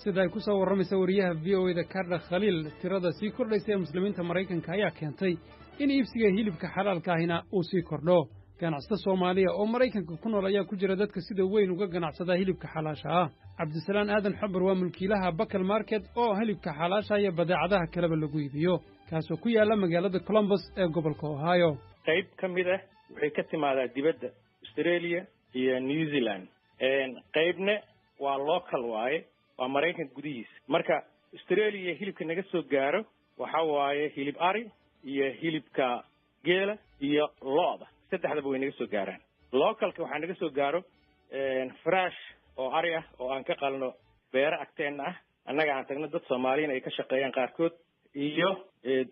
Sida ay ku soo warramaysa wariyaha VOA-da Kardha Khaliil, tirada sii kordhaysa ee Muslimiinta Maraykanka ayaa keentay in iibsiga hilibka xalaalka ahina uu sii kordho. Ganacsata Soomaaliya oo Maraykanka ku nool ayaa ku jira dadka sida weyn uga ganacsada hilibka xalaasha ah. Cabdisalaan Aadan Xabar waa mulkiilaha Bakal Market oo hilibka xalaasha iyo badeecadaha kaleba lagu iibiyo, kaasoo ku yaala magaalada Columbus ee gobolka Ohio. Qayb ka mid ah waxay ka timaadaa dibadda, Australia iyo New Zealand. Qaybna waa local waaye, waa Maraykanka gudihiisa. Marka Australia hilibka naga soo gaaro waxa waaye hilib ari iyo hilibka geela iyo lo'da, saddexdaba way naga soo gaaraan. Localka waxaa naga soo gaaro fresh oo ari ah oo aan ka qalno beero agteenna ah, annaga aan tagno, dad Soomaaliyiin ay ka shaqeeyaan qaarkood, iyo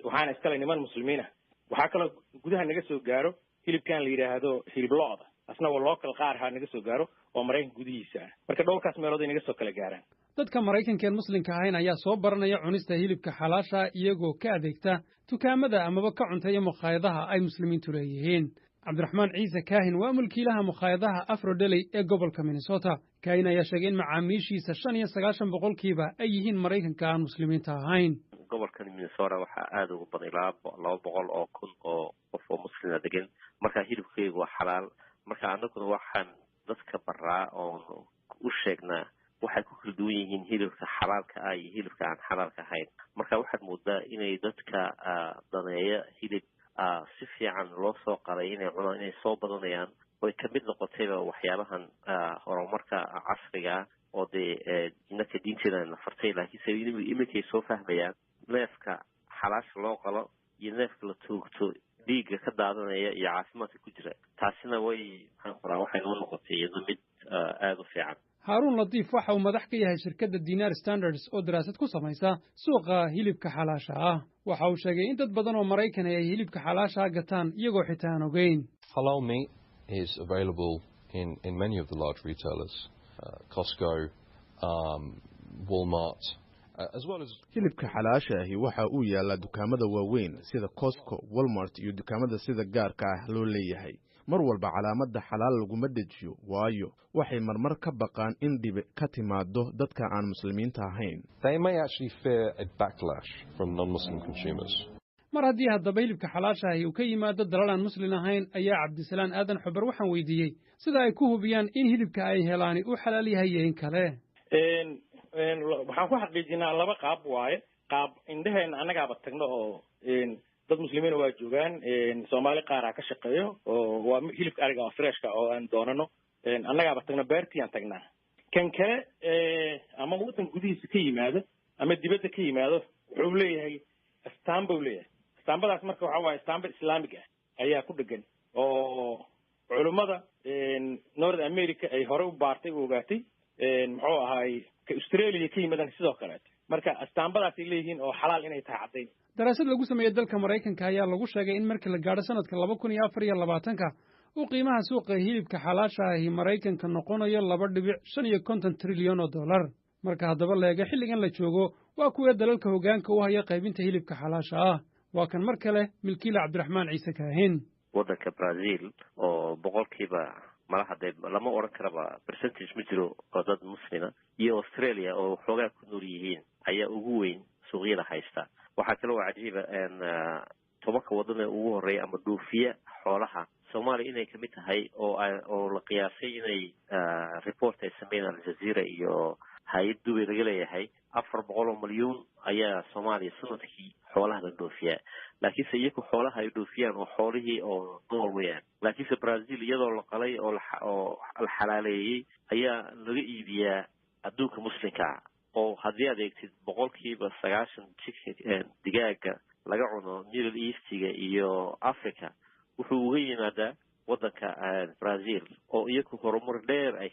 waxaana iskale niman Muslimiin ah. Waxaa kaloo gudaha naga soo gaaro hilibkan la yidhaahdo hilib lo'da, asna waa local, qaar ha naga soo gaaro oo Maraykanka gudihiisa ah. Marka dhowrkaas meelood ay naga soo kala gaaraan. Dadka Maraykanka een Muslimka ahayn ayaa soo baranaya cunista hilibka xalaasha, iyagoo ka adeegta dukaamada amaba ka cunteeya mukhaayadaha ay Muslimiintu leeyihiin. Cabdiraxmaan Ciise Kaahin waa mulkiilaha mukhaayadaha Afrodeli ee gobolka Minnesota. Kaahin ayaa sheegay in macaamiishiisa 95% ay yihiin Maraykanka aan Muslimiinta ahayn. Gobolkan Minnesota waxaa aada ugu badan, ilaa 200,000 oo qof oo Muslima degan. Marka hilibkeygu waa xalaal. Marka anaguna waxaan dadka baraa oon u sheegnaa waxay ku kala duwan yihiin hilibka xalaalka ah iyo hilibka aan xalaalka ahayn. Marka waxaad moodaa inay dadka daneeya hilib si fiican loo soo qalay inay cunaan inay soo badanayaan, oy kamid noqotayba waxyaabahan horumarka casriga oo dee inaka diinteeda na fartay, laakiinse iminkay soo fahmayaan neefka xalaasha loo qalo iyo neefka la toogto dhiigga ka daadanaya iyo caafimaadka ku jira. Taasina way, maxaan qoraa, waxay noo noqotay iyadoo mid aada u fiican. Haaruun Latiif waxa uu madax ka yahay shirkadda Dinar Standards oo daraasad ku samaysa suuqa hilibka xalaasha ah. Waxa uu sheegay in dad badan oo Maraykan ay hilibka xalaasha gataan iyagoo xitaa aan ogeyn. Halal meat is available in many of the large retailers, Costco, Walmart, as well as Hilibka xalaasha ahi waxa uu yaalaa dukaamada waaweyn sida Costco, Walmart iyo dukaamada sida gaarka ah loo leeyahay. Mar walba calaamadda xalaal laguma dejiyo, waayo waxay marmar ka baqaan in dhibi ka timaado dadka aan Muslimiinta ahayn. They may actually fear a backlash from non-Muslim consumers. Mar haddii haddaba hilibka xalaasha ahi uu ka yimaado dalal aan Muslin ahayn, ayaa Cabdisalaan Aadan Xubar waxaan weydiiyey sida ay ku hubiyaan in hilibka ay helaani uu xalaal yahay iyo in kale. Waxaan ku xaqiijinaa laba qaab waaye. Qaab, indheheena annagaaba tagno oo dad Muslimiina waa joogaan, Soomaali qaaraa ka shaqeeyo, oo waa hilibka ariga oo freshka oo aan doonano annagaaba tagno, beertiaan tagnaa. Kan kale, ama waddan gudihiisa ka yimaado ama dibadda ka yimaado, wuxuu leeyahay astaan buu leeyahay. Astaambadaas marka waxa waaye astaamba Islaamig ah ayaa ku dhegan oo culummada North America ay hore u baartay, u ogaatay. Muxuu ahaay, ka Australia ka yimaadaan sidoo kaleeto. Marka astaambadaasay leeyihiin oo xalaal inay tahay caddayn. Daraasad lagu sameeyey dalka Maraykanka ayaa lagu sheegay in marka la gaadho sanadka 2024-ka uu qiimaha suuqa hilibka xalaasha ahi Maraykanka noqonayo 2.55 trilyan oo dollar. Marka haddaba la eego xilligan la joogo, waa kuwee dalalka hoggaanka u haya qaybinta hilibka xalaasha ah? Waa kan mar kale milkiila Cabdiraxmaan Ciise Kaahin. Waddanka Brazil oo boqolkiiba malaha dee lama odhan karaba percentage ma jiro oo dad Muslima, iyo Australia oo xoogaa ku nool yihiin ayaa ugu weyn suuqyada haysta. Waxaa kaloo cajiiba 10-ka waddan ee ugu horreeya ama dhoofiya xoolaha, Soomaaliya inay kamid tahay, oo la qiyaasay inay report ay sameeyeen Aljazeera iyo hay'ad Dubay laga leeyahay, 400 oo malyuun ayaa Soomaaliya sanadkii xoolaha la dhoofiyaa. Laakiinse iyagu xoolaha ay dhoofiyaan oo xoolihii oo nool weyaan. Laakiinse Brazil iyadoo la qalay oo la xalaaleeyey ayaa laga iibiyaa adduunka Muslimkaa, oo haddii aad eegtid 90% chicken, digaaga laga cuno Middle Eastiga iyo Africa, wuxuu uga yimaadaa waddanka Brazil oo iyagu horumar dheer ay